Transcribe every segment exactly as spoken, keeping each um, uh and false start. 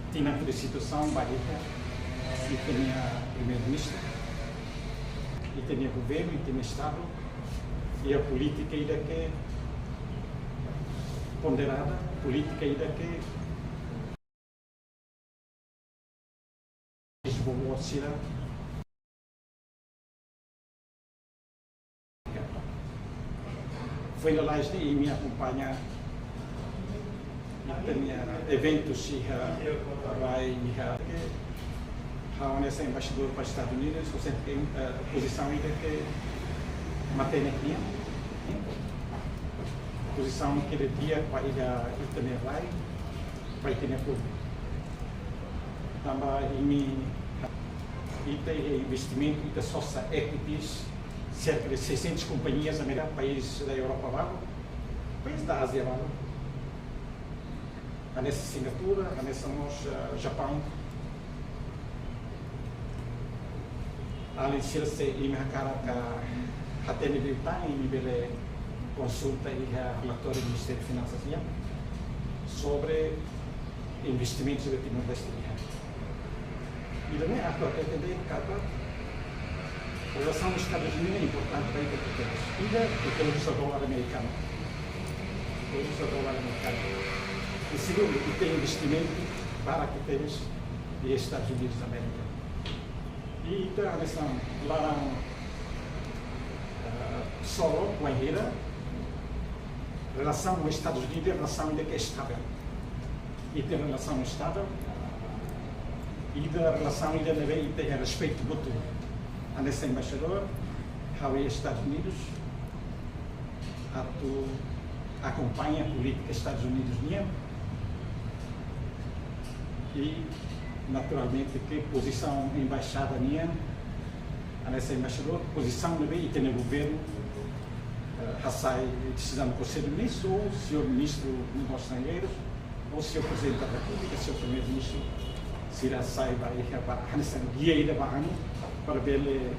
Tinan felisitasaun ba ita, ita-nia Primeiru-Ministru, ita-nia governu, ita-nia Estadu, iha polítika ida ke ponderada, polítika ida ke dezenvolve sira. Foin lalais ne'e imi akompaña ita-nia eventu sira rai iha, ha'u hanesan embaixadór ba Estadus Unidus, ha'u sente ke, eh, pozisaun ida ke matenek nian. Pozisaun ke di'ak ba ita-nia rai, ba ita-nia povu. Tanba imi, ita iha investimentu, ita sosa equities, cerca de seiscentas companhias americanas, país da Europa balu, país da Ázia balu. Hanesan Singapura, hanesan mós, eh, Japaun. Alin sira, se imi hakarak hatene liután, imi bele konsulta iha relatóriu Ministériu Finansas nian sobre investimentus iha Timor-Leste nian. Ida-ne'e atu hatete de'it katak relasaun Estadus Unidus ne'e importante ba ita, porque ida, ita uza dolar amerikanu. Ita uza dolar amerikanu. I segundu, ita investimentu barak tebes iha Estadus Unidus Amérika. I ita hanesan laran, eh, solo, wainhira relasaun ho Estadus Unidus, relasaun ida ke estavel. Ita relasaun estavel, ita relasaun ida ne'ebé ita iha respeitu mútuu. Hanesan embaixadór, ha'u iha Estadus Unidus, atu akompaña polítika Estadus Unidus nian. I naturalmente ke pozisaun embaixada nian, hanesan embaixadór, pozisaun ne'ebé ita-nia governu, eh, hasai desizaun Konsellu Ministru, señór Ministru Negósius Estranjeirus, ou señór Prezidente da Repúblika, señór Primeiru-Ministru, sira sai ba iha ba, hanesan gia ida ba ami, para bele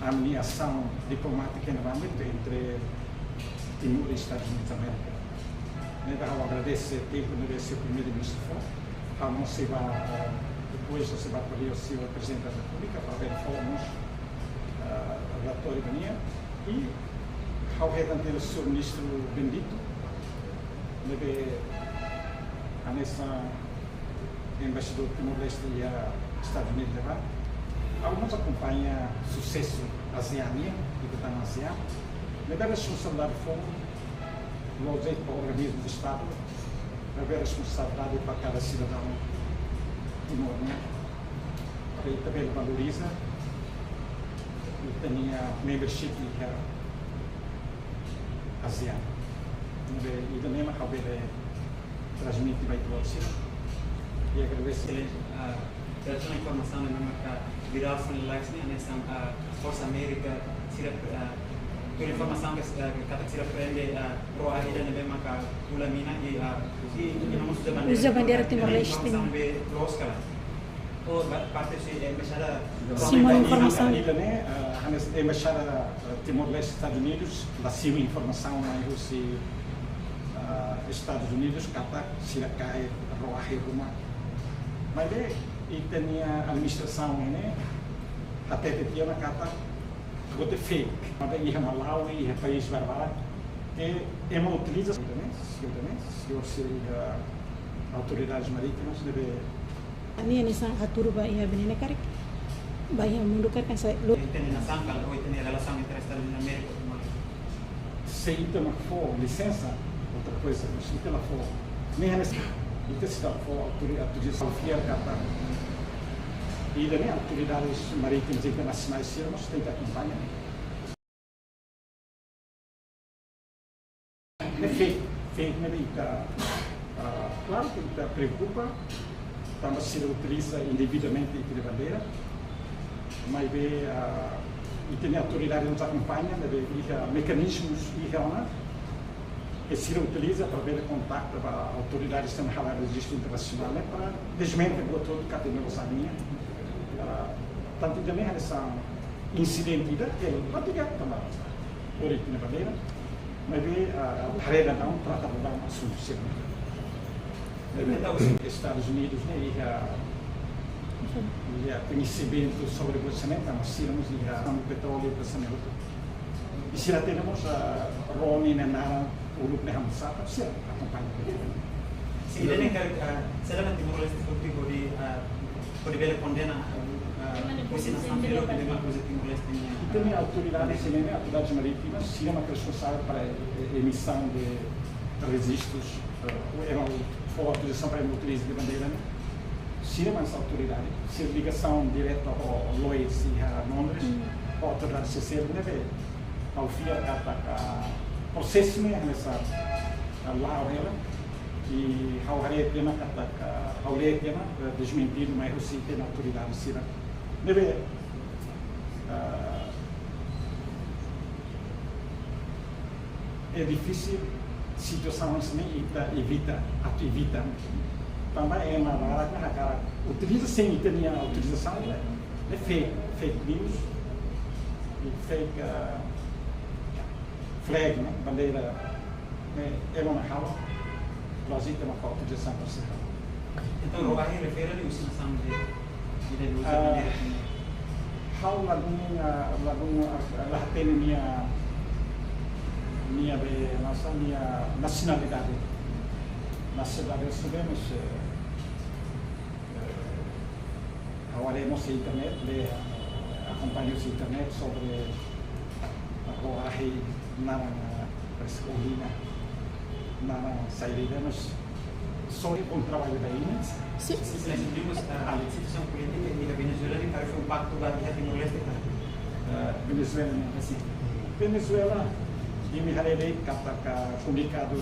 ami-nia asaun diplomátika iha ne'ebá entre Timor i Estadus Unidus Amérika. Ne'ebé ha'u agradese tempu ne'ebé señór Primeiru-Ministru fó, ha'u mós sei ba, eh, depois sei ba ko'alia ho señór Prezidente da Repúblika, para bele fó mós, eh, relatóriu ba nia. I ha'u hetan tiha señór Ministru Bendito, ne'ebé hanesan embaixadór Timor-Leste iha Estadus Unidus ne'ebá. Ha'u mós akompaña susesu ASEAN nian, ita tan ASEAN. Ne'ebé responsabilidade foun, lójiku, ba organismu Estadu, ne'ebé responsabilidade ba kada sidadaun Timor nian. Para ita bele valoriza ita-nia membership iha ASEAN. Ne'ebé ida-ne'e mak ha'u bele transmite ba ita-boot sira. I agradese. Excelente. Ah, pela sua informação, ne'e maka virál sira lalais ne'e, hanesan, ah, Forsa Amérika, sira, ah, tuir informasaun ke, ah, ke katak sira prende, ah, ró ida ne'ebé maka bula mina i, ah, i, i no mós uza bandeira, uza bandeira Timor-Leste. Informasaun ne'ebé loos ka lae? Ou ba-, parte husi embaixada. Simu informasaun. Ida-ne'e, eh, hanesan embaixada, eh, Timor-Leste Estadus Unidus la simu informasaun mai husi, eh, Estadus Unidus katak sira kaer ró ahi ruma. Maibé ita-nia administrasaun ne'e hatete tiha ona katak buat ne'e fake. Maibé iha Malawi, iha país barak-barak, ema utiliza, señór, señór, señór, eh, autoridades marítimas ne'ebé ami hanesan hatudu ba iha Benene karik, ba iha mundu karik hanesan lo. Ita-nia nasaun ka lae, ita-nia relasaun entre Estadus Unidus Amérika ho Timor-Leste? Se ita mak fó lisensa, outra coisa, mas ita la fó. Ne'e hanesan ita sei la fó autori-, autorizasaun fiar katak. Ida-ne'e autoridades marítimas internasionais sira mós tenke akompaña. Ne'e fake, fake ne'e ita, ah, klaru ke ita preokupa, tanba sira utiliza indevidamente ita-nia bandeira, maibé, ah, ita-nia autoridade mós akompaña, ne'ebé iha mekanizmus iha ona, ke sira utiliza para bele kontaktu ba autoridades sira halo rejista internasionál ne'e para desmente buat hotu katak ne'e loos nian. Ah, tantu ida-ne'e hanesan insidente ida ke la di'ak tanba lori ita-nia bandeira, maibé, ah, haree daudaun, trata daudaun asuntu sira-ne'e. Estados Unidos, ne'e, iha, iha koñesimentu sobre orçamentu, mas sira mós iha petróleu, orçamentu. I sira tenemos, ah, Roni ne'e naran uluk ne'e hamsata, sira akompaña. Sim, ida-ne'e karik, ah, sira na Timor-Leste públiku di, ah, hodi bele kondena, ah, husi nasaun seluk, husi Timor-Leste nian. I também autoridades, ne'e, autoridades marítimas, sira mak responsavel para, eh, emissão de registros, eh, ema fó autorizasaun para ema utiliza bandeira ne'e. Sira mak autoridade, sira ligasaun direta ho Lloyd's iha Londres, ho autoridade C C L ne'ebé ha'u fiar katak prosesu ne'e hanesan la'o hela, i ha'u haree tiha ona katak, ha'u lee tiha ona, eh, desmentidu mai husi tiha ona autoridade sira. Ne'ebé, eh, é difísil situasaun hanesan ne'e ita evita, atu evita. Tanba ema barak ne'e hakarak utiliza sein ita-nia autorizasaun, ne'e, ne'e fake, fake news, i fake, eh, flag, ne'e, bandeira, ne'e, ema mak halo, la'ós ita mak fó autorizasaun para sira. Entaun, roahi refere liu husi nasaun de, de, de, ah, ha'u ladún, ah, ladún, ah, la hatene nia, nia be, nasaun, nia nasionalidade. Nasionalidade sira ne'e, eh, eh, ha'u haree mós iha internet, lee, akompaña husi internet sobre roahi naran, ah, Frescolina, naran saida, mas só é bom trabalho da Inês. Sim. Sim, sim, sim, mas, ah, a situasaun polítika iha Venezuela ne'e karik fó impaktu ba iha Timor-Leste ka? Ah, Venezuela ne'e, sim. Venezuela, imi haree de'it katak komunikadu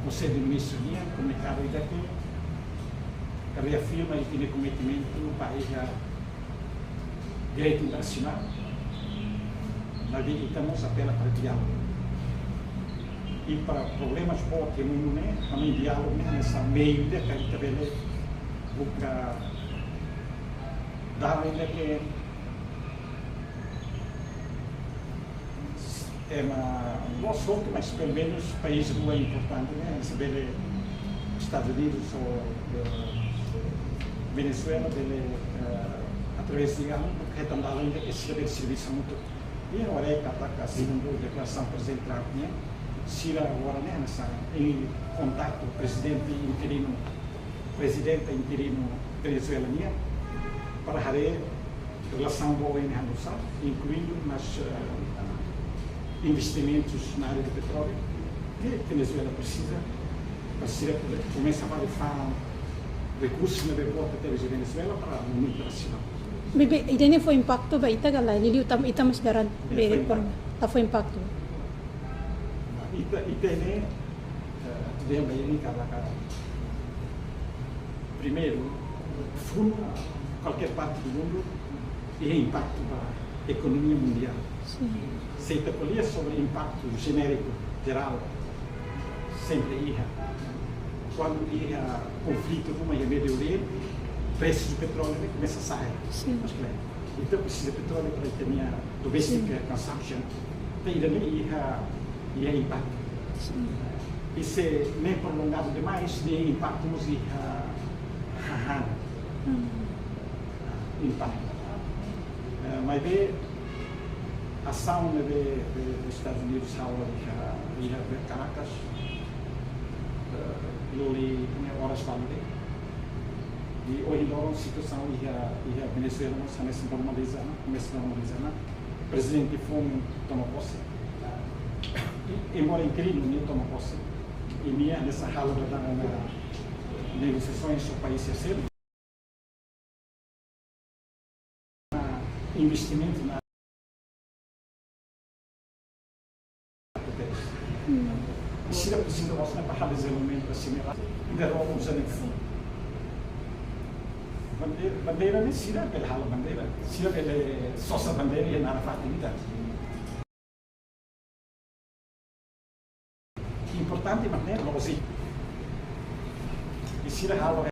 Konsellu Ministru nian, komunikadu ida-ne'e reafirma ita-nia kompromisu ba iha direitu internasionál, maibé ita mós apela para diálogu. I para problemas boot iha mundu ne'e, ami diálogu ne'e hanesan meiu ida ke ita bele buka dalan ida ke ema, la'ós hotu, mas pelumenus país rua importante, ne'e, se bele Estadus Unidus ou, eh, Venezuela, bele, eh, através de anu, hetan dalan ida ke sira bele servisu hamutuk. I agora é katak segundu deklarasaun Prezidente Trump nian, sira agora ne'e hanesan iha kontaktu Prezidente interinu, Prezidente interinu Venezuela nian, para haree relasaun boot ne'e hanesan, inkluindu mós, eh, investimentus na área de petróleo, ke Venezuela presiza, para sira komesa a fa'an rekursus ne'ebé boot iha Venezuela para mundu internasionál. Maibé, ida-ne'e fó impaktu ba ita ka lae, liuliu ita, ita mós garante, eh, fó impaktu. Ita fó impaktu. Ita, ita ne'e, eh, atu dehan ba imi katak, primeiru, funu, kualkér parte do mundu, iha impaktu ba ekonomia mundiál. Sim. Se ita ko'alia sobre impaktu jenériku, jerál, sempre iha. Kuandu iha konflitu ruma iha Médio Oriente, presu petróleu ne'e komesa sa'e. Sim. Mas, klaru, ita presiza petróleu para ita-nia domestic, sim, consumption. Entaun ida-ne'e iha, iha impaktu. Sim. I se ne'e prolongadu demais, ne'e impaktu mós iha hahán. Hmm. Impaktu. Eh, maibé asaun ne'ebé, be, Estadus Unidus halo iha, iha Caracas, eh, lori ne'e oras balu de'it. I ohin loron situasaun iha, iha Venezuela mós hanesan normaliza ona, komesa normaliza ona. Prezidente foun toma pose. I, embora interinu, nia toma pose. I nia hanesan halo daudaun ona negosiasaun ho país terseirus. Investimentu na Hmm. Sira presiza mós para halo dezenvolvimentu asimilar. Ida rokon uza ne'e funu. Bandeira, bandeira ne'e sira bele halo bandeira. Sira bele sosa bandeira iha naran fatin ida. Importante mak ne'e la'ós ita. I sira halo,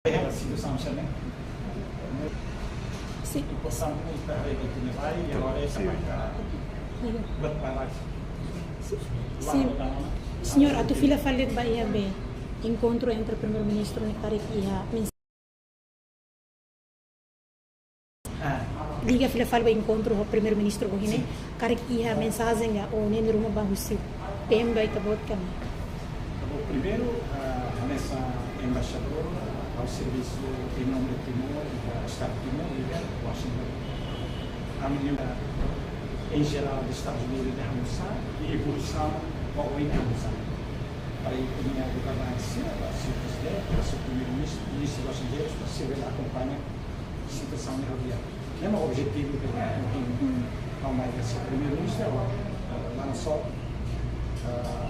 eh, situasaun sira-ne'e. Sim. Importante ita haree ita-nia rai, i agora ita, sim, maka, iya, buat para, sim, sim, la'o daudaun ona. Señór, atu fila fali ba iha be enkontru entre Primeiru-Ministru ne'e karik iha mens-, Ah, liga fila fali ba enkontru ho Primeiru-Ministru ohin ne'e, sin, karik iha mensajen ka ou ne'e ruma ba husi P M ba ita-boot ka lae? Bom, primeiru, ah, hanesan embaixadór, ah, ha'u servisu em nome de Timor, iha Estadu Timor, iha Washington. Ami, ah, em geral, Estadus Unidus dehan oinsá, i evolusaun ba oin oinsá. Para ita-nia governante sira, ba señór Prezidente, ba señór Primeiru-Ministru, Ministru Estranjeiru, para sira bele akompaña situasaun ne'e ho di'ak. Ne'e mak objetivu ke mungkin ha'u mai ke señór Primeiru-Ministru, ha'u, eh, lansa, eh,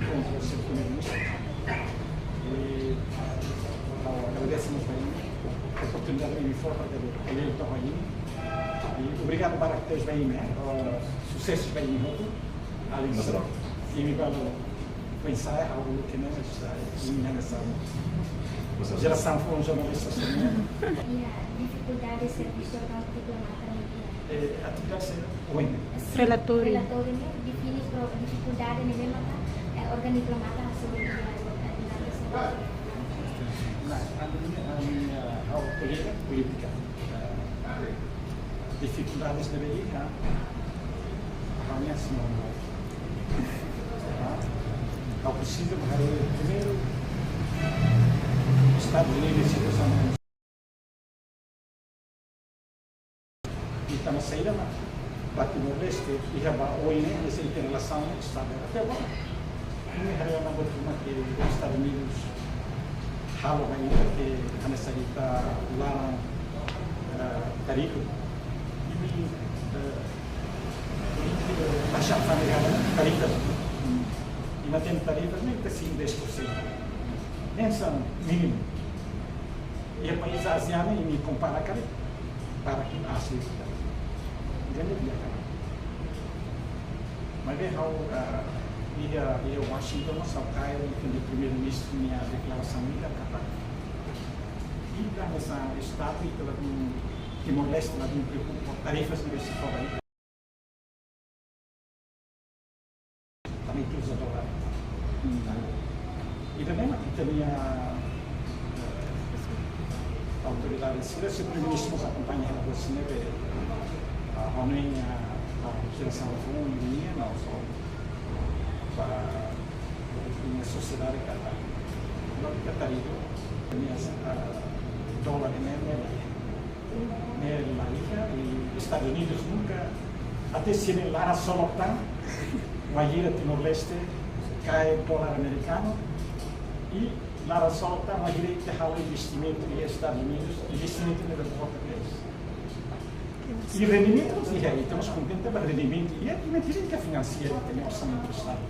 enkontru ho señór Primeiru-Ministru. I ha'u agradese mós ba imi oportunidade ne'ebé fó para ita bele to'o iha imi. I obrigadu barak tebes ba imi, eh, susesu ba imi hotu. Alin, imi balu foin sai, ha'u uluk ne'e, mas, eh, imi hanesan jerasaun foun jornalista sira. Iha difikuldade servisu órgaun diplomata ne'e iha? Eh, atividade sira oin. Relatóriu. Relatóriu ne'e define pro-, difikuldade ne'ebé maka, eh, órgaun diplomata hasoru iha órgaun diplomata. Nah, ami, ami, eh, ha'u kolega polítika. Eh, difikuldades ne'ebé iha, ha'u-nia semua. Ah, ha'u presiza haree primeiru Estadus Unidus, situasaun ita mak saida mak ba Timor-Leste, iha ba oin ne'e, hanesan ita-nia relasaun Estadu até agora. Imi haree ona buat ruma ke Estadus Unidus halo ba ita ke hanesan ita laran, eh, tarifa. Imi, eh, imi, eh, taxa familiár, tarifa. Imi hatene tarifa ne'e ita simu dez por cento. Hanesan mínimu. Iha país ASEAN ne'e, imi kompara karik, para ki Ásia. Ida-ne'e di'ak ka lae? Maibé ha'u, ah, iha, iha Washington, ha'u kaer iha Primeiru-Ministru nia deklarasaun ida katak, ita hanesan Estadu, ita ladún, Timor-Leste ladún preokupa ho tarifas ne'ebé sei fó ba ita. Tanba ita uza dolar. Ida-ne'e mak ita-nia, eh, autoridade sira, señór Primeiru-Ministru mós akompaña hela buat sira-ne'e, ah, hanoin, ah, ah, jerasaun foun nian, no so, ba, ita-nia sosiedade katak, no ita tarifa, ita-nia, ah, dolar ne'e, ne'e, ne'e, ne'e la iha, i Estadus Unidus nunka, até sira-nia laran-solok tan, wainhira Timor-Leste kaer dolar amerikanu, i laran-solok tan, wainhira ita halo investimentu iha Estadus Unidus, investimentu ne'e volta tebes. I rendimentu, i ita mós kontente ba rendimentu, i ita mós tenke finansia ita-nia orsamentu Estadu.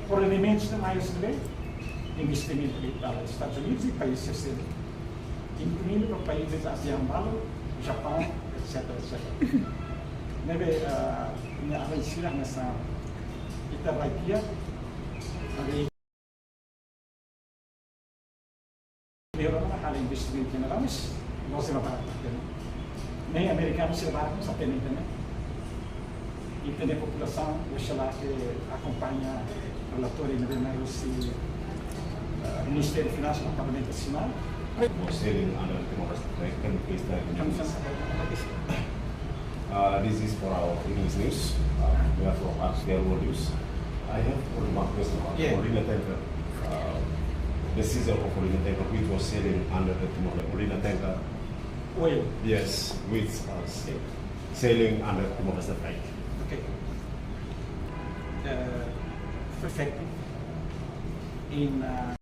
Por elementus de maius nivel, investimentu iha Estadus Unidus i país terseirus, inkluindu ba país ASEAN balu, Japaun, et cetera, et cetera. Ne'ebé, ah, nia avansira hanesan ita baitia, ade Europa halo investimentu iha ne'ebá, mas la'ós iha ne'ebá karik. Ne'e amerikanu sira barak mós hatene, hatene. Ita-nia populasaun, oxalá ke akompaña relatóriu ne'ebé mai husi, eh, Ministériu Finansas no Parlamentu Nasionál. For selling under the Timor-Leste flag, can you please tell me? Uh, this is for our English news. Uh, we are from Axial World News. I have only one question about, yeah, Paulina tanker. Uh, the season of Paulina tanker, which was sailing under the Timor, Paulina tanker. Oil. Yes, which was sailing under Timor-Leste flag. Okay. The effective in, uh,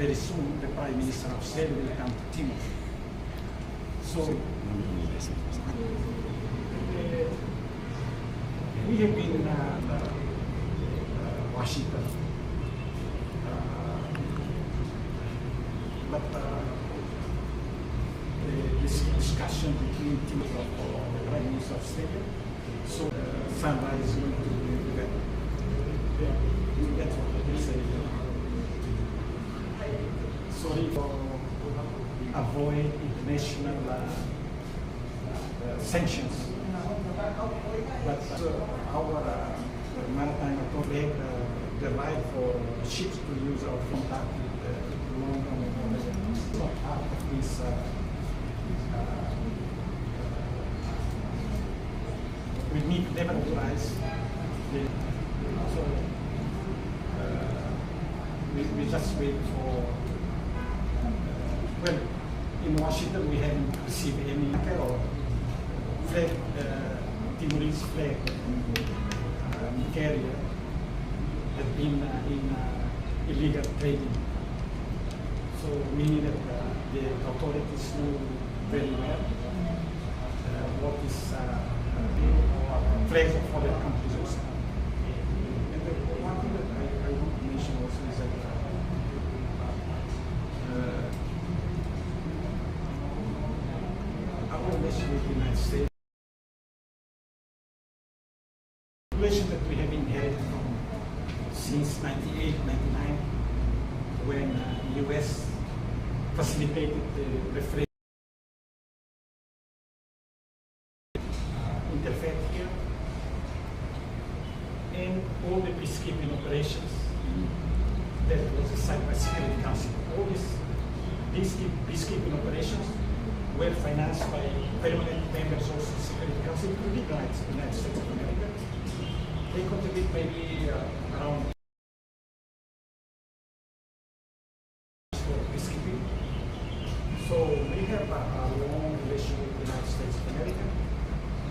Very soon, the Prime Minister of Australia will come to Timor. So, we have been, uh, uh, Washington, uh, but, uh, the, this discussion between Timor, uh, the Prime Minister of Australia, so, uh, Sandra is going to be with them. That's what I can say. Sorry for avoid international, uh, uh, sanctions. But, uh, our, uh, maritime authority have, uh, the right for ships to use our contact with, uh, London and all that. It's not part of this, uh, uh, we need never authorize the, so, uh, we, we just wait for, uh, well, in Washington, we haven't received any, uh, flag, uh, Timorese flag, um, carrier had been, uh, in, uh, illegal trading. So meaning that, uh, the authorities know very well, uh, what is, uh, uh, flags of other countries also. And the one thing that I, I want to mention also is that, uh, uh, our relationship with the United States, relation that we have inherited from since ninety-eight, ninety-nine, when, uh, U S facilitated the referendum, uh, interfered here, and all the peacekeeping operations that was decided by Security Council. All these peacekeep-, peacekeeping operations were financed by permanent members of Security Council, including the United, United States of America. They contribute maybe, uh, around for peacekeeping. So we have a, a long relation with the United States of America,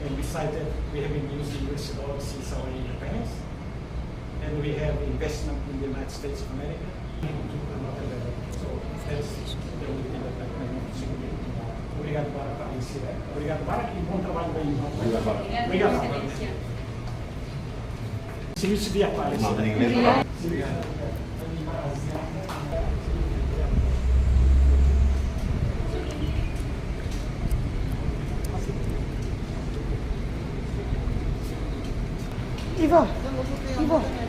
and besides that, we have been using U S dollars since our independence, and we have investment in the United States of America. So that's the only thing that I can say. Obrigado barak ba isi, eh? Obrigado barak i bom trabalho ba imi. Obrigado barak. Obrigado. Servisu di'ak, Alex. Maun, inglés. Ivo, Ivo.